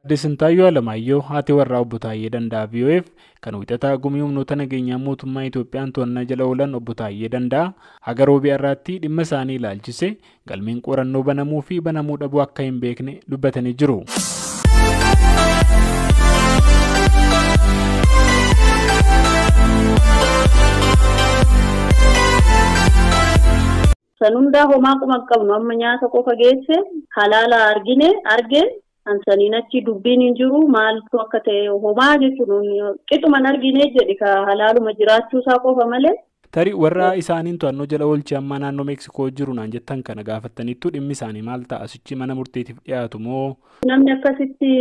Aadde Sintaayyoo Alamaayyoo haati warraa obbo Taayyee Danda'aa VOF kan wixataa gumii humnoota nageenyaa mootummaa Itoophiyaan to'annaa jala oolan obbo Taayyee Danda'aa haga roobii har'aatti dhimma isaanii ilaalchise galmeen qorannoo banamuu fi banamuu dhabuu akka hin beekne dubbatanii jiru. San hundaa homaa quma qabnu amma nyaata qofa geesse halaala argine argeen ansaniin achi dubbiin hin jiru maaltu akka ta'e homaa jechuun qixuman argine jedhi ka halaaluma jiraachuusaa qofa malee. Tarii warra isaaniin to'annoo jala oolchee ammaa naannoo Meeksikoo jiru naan jettan kana gaafattaniittu dhimmi isaanii maal ta'a sichi mana murteetiif dhiyaatu moo? Namni akkasitti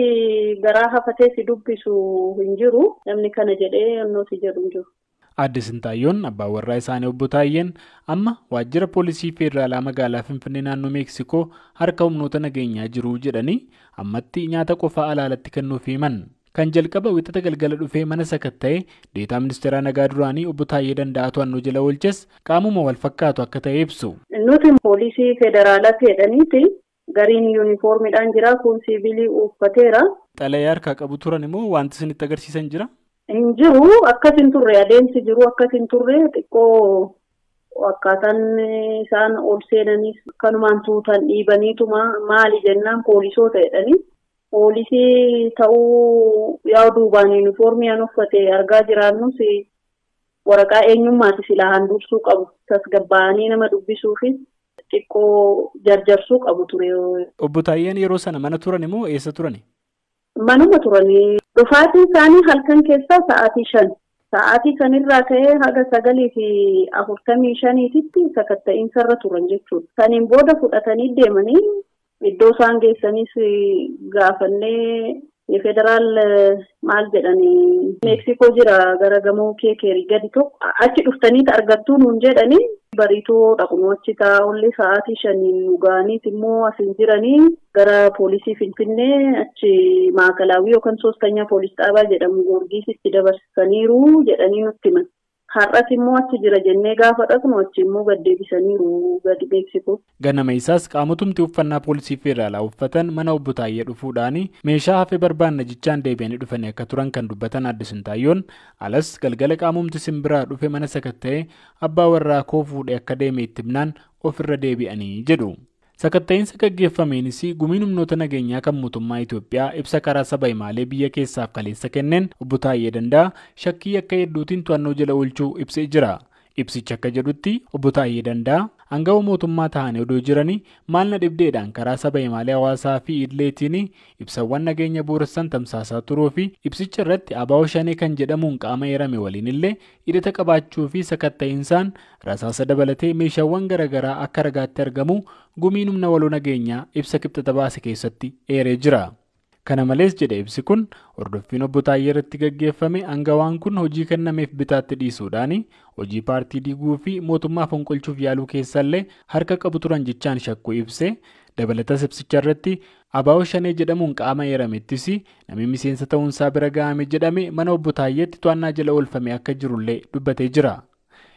garaa hafatee si dubbisu hin jiru namni kana jedhee onnoo si jedhu hin jiru. Aadde Sintaayyoon abbaan warraa isaanii obbo Taayyeen amma waajjira poolisii federaalaa magaalaa Finfinnee naannoo Meeksikoo harka humnoota nageenyaa jiru jedhanii ammatti nyaata qofaa alaalatti kennuuf himan. Kan jalqaba wixata galgala dhufee mana sakatta'ee deetaa ministeera nagaa duraanii obbo Taayyee Danda'aa to'annoo jala oolches qaamuma wal fakkaatu akka ta'e ibsu. Nuti poolisii federaalaatti jedhaniiti gariin yuunifoormiidhaan jira kun siivilii uffateera. Xalayaa harkaa qabu turan immoo wanti isinitti agarsiisan jira? Hin jiru akkas hin turre adeemsi jiru akkas hin turre xiqqoo akkaataan isaan ol seenanis kanumaan tuutan dhiibaniituma maali jennaan poolisoota jedhanii poolisii ta'uu yaa duubaan yuunifoormii an uffate argaa jiraannus waraqaa eenyummaati silaa handursuu qabu tasgabbaa'anii nama dubbisuufis xiqqoo jarjarsuu qabu ture. Obbo Taayyeen yeroo sana mana turan immoo eessa turani? Manuma turanii dhufaatiin isaanii halkan keessaa sa'aatii 5 sa'aatii sanirraa ka'ee haga 9:45tti sakatta'iinsarra turan jechuudha. Saniin booda fudhatanii deemanii iddoo isaan geessanis gaafannee federaal maal jedhanii Meeksikoo jira gara gamoo keekeerii gadi tokko achi dhuftaniit argattuu nuun jedhanii bariitoo dhaqnu achi taa'ullee sa'aatii 5 nu ga'aniit immoo asin jiranii gara poolisii Finfinnee achi maakalaawii yookaan soostanyaa poolis xaabaa jedhamu Goorgisitti dabarsaniiru jedhanii nutti himan. Har'as immoo achi jira jennee gaafa dhaqnu achi immoo gad deebisaniiru gadi Meeksikoo. Ganama isaas qaamotumti uffannaa poolisii federaalaa uffatan mana obbo Taayyee dhufuudhaan meeshaa hafe barbaanna jechaan deebi'anii dhufanii akka turan kan dubbatan Aadde Sintaayyoon alas galgala qaamumti simbiraa dhufe mana sakatta'ee abbaa warraa koo fuudhee akka deeme itti himnaan ofirra deebi'anii jedhu. Sakatta'iinsa gaggeeffameenis gumiin humnoota nageenyaa kan mootummaa Itoophiyaa ibsa karaa saba himaalee biyya keessaaf kaleessa kenneen obbo Taayyee Danda'aa shakkii akka hedduutiin to'annoo jala oolchuu ibsee jira. Ibsichi akka jedhutti obbo Taayyee Danda'aa aangawa mootummaa ta'anii odoo jiranii maal na dhibdeedhaan karaa saba himaalee hawaasaa fi idileetiin ibsawwan nageenya bu'uuressan tamsaasaa turuu fi ibsicha irratti ABO Shanee kan jedhamuun qaama eerame waliin illee hidhata qabaachuu fi sakatta'iinsaan rasaasa dabalatee meeshaawwan garaagaraa akka ragaatti argamu gumiin humna waloo nageenyaa ibsa kibxata baase keessatti eeree jira. Kana malees jedhe ibsi kun hordoffiin obbo Taayyee irratti gaggeeffame aangawaan kun hojii kennameef bitaatti dhiisuudhaan hojii paartii diiguu fi mootummaa fonqolchuuf yaaluu keessallee harka qabu turan jechaan shakkuu ibse dabalatas ibsicha irratti ABO Shanee jedhamuun qaama eeramettis namni miseensa ta'uunsaa bira ga'ame jedhame mana obbo Taayyeetti to'annaa jala oolfame akka jirullee dubbatee jira.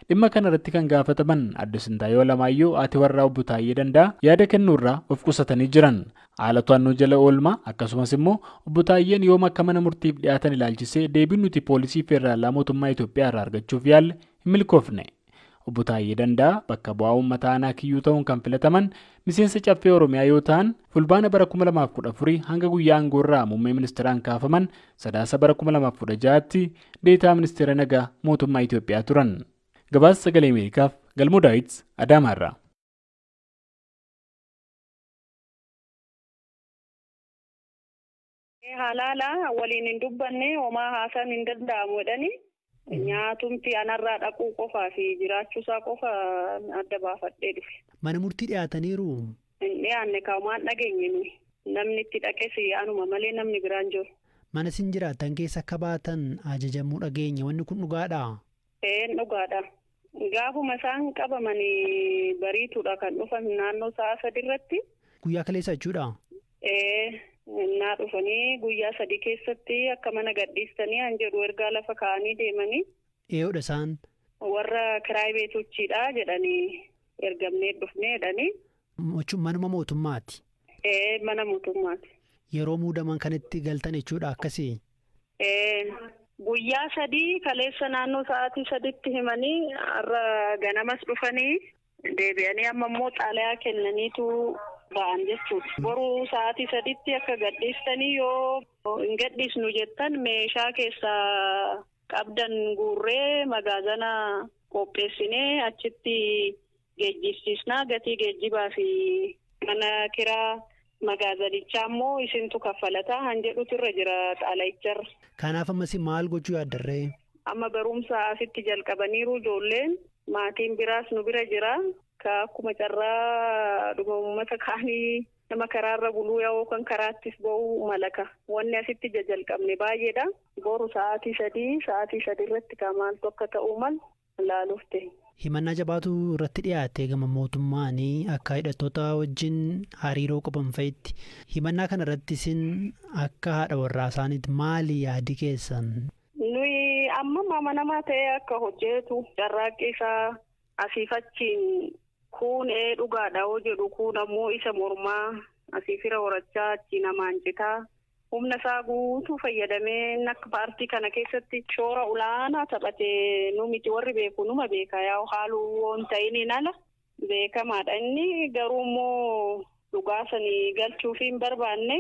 Dhimma kana irratti kan gaafataman Aadde Sintaayyoo Alamaayyoo haati warraa obbo Taayyee Danda'aa yaada kennuurraa of qusatanii jiran. Haala to'annoo jala oolmaa akkasumas immoo obbo Taayyeen yoom akka mana murtiif dhiyaatan ilaalchisee deebiin nuti poolisii federaalaa mootummaa Itoophiyaa irraa argachuuf yaalle hin milkoofne. Obbo Taayyee Danda'aa bakka bu'aa uummata aanaa kiyyuu ta'uun kan filataman miseensa caffee Oromiyaa yoo ta'an fulbaana bara 2014 hanga guyyaa aangoorraa muummee ministeeraan kaafaman sadaasa bara 2016tti deetaa ministeera nagaa mootummaa Itoophiyaa turan. Gabaasa sagalee Ameerikaaf Galmoo Daawit Adaamaarraa. Halaala waliin hin dubbanne homaa haasaan hin danda'amu jedhanii nyaatumti anarraa dhaquu qofaa fi jiraachuusaa qofa adda baafadhee dhufe. Mana murtii dhiyaataniiru? Hin dhiyaanne kaa'umaan dhageenye nuyi. Namni itti dhaqes anuma malee namni biraan jiru. Mana isin jiraatan keessa akka baatan ajajamuu dhageenye wanni kun dhugaadhaa? Een dhugaadha. Gaafuma isaan qabamanii bariituudha kan dhufan naannoo sa'a 3 irratti. Guyyaa kaleessa jechuudha? Naa dhufanii guyyaa 3 keessatti akka mana gadhiistanii an jedhu ergaa lafa kaa'anii deemanii. Eeyoodha isaan? Warra kiraay beetochiidha jedhanii ergamnee dhufnee jedhanii. Manuma mootummaati? Mana mootummaati. Yeroo muudaman kanatti galtan jechuudha akkasii. Guyyaa 3 kaleessa naannoo sa'aatii 3tti himanii har'a ganamas dhufanii deebi'anii amma immoo xaalayaa kennaniitu ba'an jechuudha. Boruu sa'aatii 3tti akka gadhiistanii yoo hin gadhiisnu jettan meeshaa keessaa qabdan guurree magaazana qopheessinee achitti geejjibsiisnaa gatii geejjibaa fi mana kiraa magaazanichaa immoo isintu kaffalataa han jedhutu irra jira xaalayicharra. Kanaaf ammas maal gochuu yaaddarree? Amma barumsa asitti jalqabaniiru ijoolleen maatiin biraas nu bira jira. Akkuma carraa dhuma uummata kaanii nama karaarra buluu yoo kan karaattis ba'uu malaka. Wanni asitti jalqabne baay'eedha. Boru sa'aatii 3 irratti kan maaltu akka ta'uu malu laaluuf ta'e. Himannaa jabaatu irratti dhiyaate gama mootummaanii akka hidhattoota wajjin hariiroo qaban fa'itti. Himannaa kana irratti isin akka haadha warraa isaaniitti maali yaadi keessan? Nuyi amma amanamaa ta'ee akka hojjetu carraaqqii isaa asiif achiin kuun dhugaadha hoo jedhu kuun ammoo isa mormaa asii fira horachaa achi namaan citaa. Humna isaa guutuu fayyadamee akka paartii kana keessatti shoora olaanaa taphatee nu miti warri beeku numa beeka yaa'u haaluu waan ta'iniin ala beekamaadha inni garuu immoo dhugaa sanii galchuuf hin barbaanne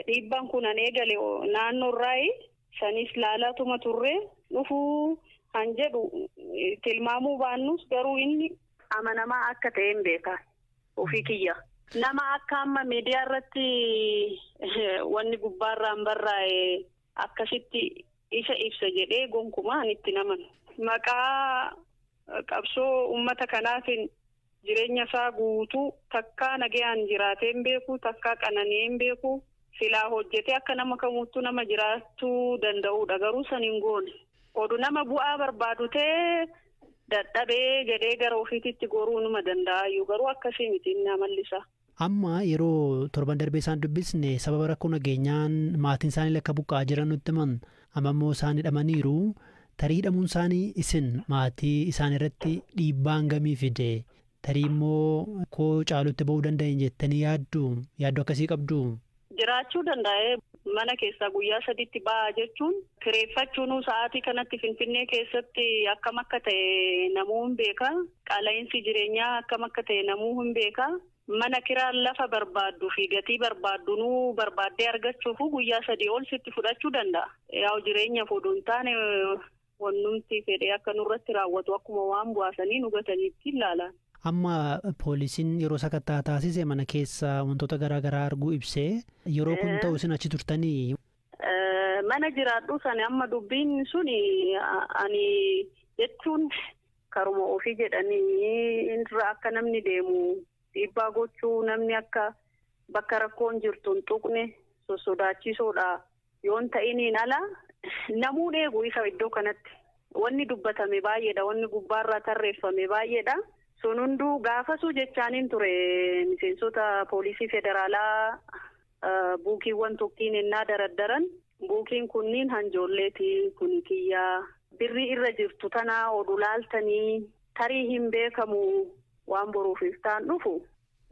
dhiibbaan kun an eegale naannoo irraayi sanis laalaatuma turre dhufuu han jedhu tilmaamuu baannus garuu inni amanamaa akka ta'e hin beeka ofii kiyya. Nama akka amma miidiyaa irratti wanni gubbaarraan barraa'e akkasitti isa ibsa jedhee gonkumaan itti naman. Maqaa qabsoo uummata kanaatiin jireenya isaa guutuu takkaa nagayaan jiraatee hin beeku, takkaa qanani'ee hin beeku, silaa hojjetee akka nama kamuuttuu nama jiraachuu danda'udha. Garuu san hin goone. Oduu nama bu'aa barbaadu ta'ee dadhabee jedhee gara ofiititti goruu numa danda'aayyuu garuu akkasii miti inni amalli isaa. Amma yeroo torban darbee isaan dubbisne sababa rakkoo nageenyaan maatiin isaanii lakka buqqa'aa jiran nutti himan amma immoo isaan hidhamaniiru. Tarii hidhamuun isaanii isin maatii isaan irratti dhiibbaa hangamii fide? Tarii immoo koo caalutti ba'uu danda'in jettanii yaaddu? Yaaddoo akkasii qabdu? Jiraachuu danda'ee mana keessaa guyyaa 3tti ba'aa jechuun kireeffachuun sa'aatii kanatti Finfinnee keessatti akkam akka ta'e namuu hin beeka. Qaala'insi jireenyaa akkam akka ta'e namuu hin beeka. Mana kiraan lafa barbaaddu fi gatii barbaaddu nuu barbaaddee argachuuf guyyaa 3 ol sitti fudhachuu danda'a. Yaa'u jireenyaaf oduu hin taane wannumti fedhee akka nurratti raawwatu akkuma waan bu'aasanii nu gataniitti ilaala. Amma poolisiin yeroo sakattaa taasise mana keessa wantoota garaa garaa arguu ibsee yeroo kun ta'u isin achi turtanii? Mana jiraadhu sana amma dubbiin suni ani jechuun karuma ofii jedhanii irra akka namni deemu dhiibbaa gochuu namni akka bakka rakkoon jirtu hin tuqne sossodaachisoodha yoon ta'iniin ala namuun eegu isa iddoo kanatti wanni dubbatame baay'eedha wanni gubbaarraa tarreeffame baay'eedha. Sun hunduu gaafasuu jechaaniin ture miseensota poolisii federaalaa buukiiwwan tokkiin ennaa daraddaran buukiin kunniin hanjoolleeti kun kiyyaa birrii irra jirtu tanaa oduu laaltanii tarii hin beekamu waan boruuf iftaan dhufu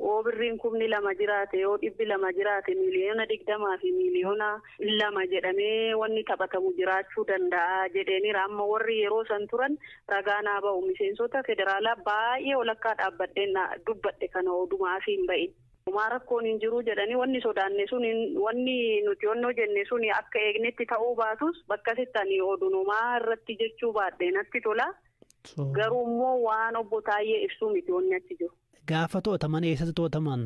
yoo birriin 2,000 jiraate yoo 200 jiraate 20,000,000 fi 2,000,000 jedhamee wanni taphatamu jiraachuu danda'a jedheeniira. Amma warri yeroo san turan ragaa naa ba'u miseensota federaalaa baay'ee walakkaa dhaabbadheen dubbadhe kana odumaa fi hin ba'in. Homaa rakkoon hin jiru jedhanii wanni sodaanne sun wanni nuti onnoo jenne sun akka eegnetti ta'uu baatus bakka sittanii oduun homaa irratti jechuu baadhee natti tola. Garuu immoo waan obbo Taayyee ibsuu miti wanni achi jiru. Gaafa to'ataman eessatti to'ataman?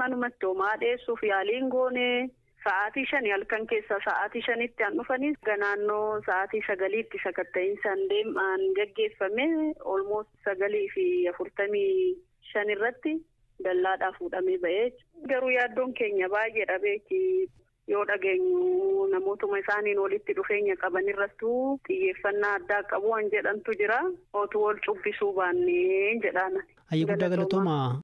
Manumatti homaa dheessuuf yaaliin goone sa'aatii 5 halkan keessa sa'aatii 5tti an dhufanii naannoo sa'aatii 9tti sakatta'insaan deemaan gaggeeffame olmost 9:45 irratti dallaadhaa fuudhamee ba'ee. Garuu yaaddoon keenya baay'eedha beeki. Yoo dhageenyu namootuma isaaniin walitti dhufeenya qaban irrattuu xiyyeeffannaa addaa qabu waan jedhantu jira. Otuu wal cubbisuu baannee jedhaan. Hayyee guddaa galatoomaa.